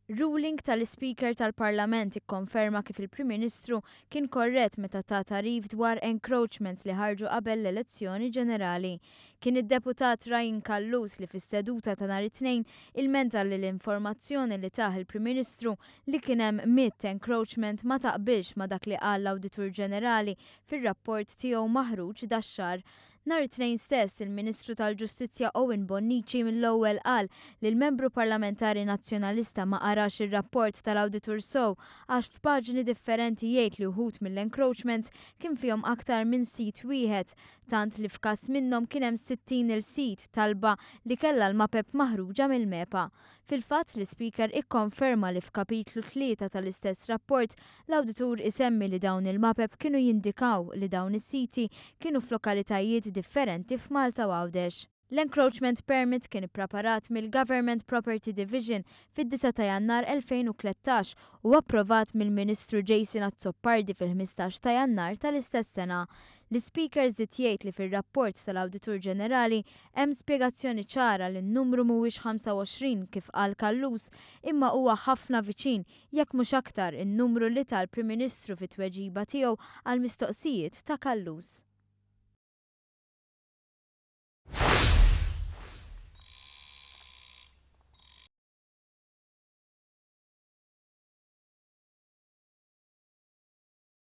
Ruling tal-Ispeaker tal-Parlament ikkonferma kif il-Prim Ministru kien korrett meta ta tagħrif dwar encroachments li ħarġu qabel l-elezzjoni ġenerali. Kien id-Deputat Ryan Callus li fis-seduta ta' nhar it-Tnejn ilmenta li l-informazzjoni li tah il-Prim Ministru li kien hemm mitt encroachment ma taqbilx ma' dak li qal l-Awditur Ġenerali fir-rapport tiegħu maħruġ dax-xahar. Nhar it-Tnejn stess, il-Ministru tal-Ġustizzja Owen Bonnici mill-ewwel qal li l-Membru Parlamentari Nazzjonalista ma qarax ir-rapport tal-Awditur sew għax f'paġni differenti jgħid li wħud mill-encroachments kien fihom aktar minn sit wieħed tant li f'każ minnhom kien hemm 60 il-sit talba li kellha l-mapep maħruġa mill-MEPA. Fil-fatt, l-Ispeaker ikkonferma li f'kapitlu 3 tal-istess rapport l-Awditur isemmi li dawn il-mapep kienu jindikaw li dawn is-siti kienu f'lokalitajiet differenti f'Malta u Għawdex. L-encroachment permit kien ippreparat mill-Government Property Division fid-9 ta' Jannar 2013 u approvat mill-Ministru Jason Azzopardi fil-15 ta' Jannar tal-istess sena. L-Ispeaker żied jgħid li fir-rapport tal-Awditur Ġenerali hemm spjegazzjoni ċara li n-numru mhuwiex 25 kif qal Callus imma huwa ħafna viċin jekk mhux aktar in-numru li ta l-Prim Ministru fit-tweġiba tiegħu għall-mistoqsijiet ta' Callus.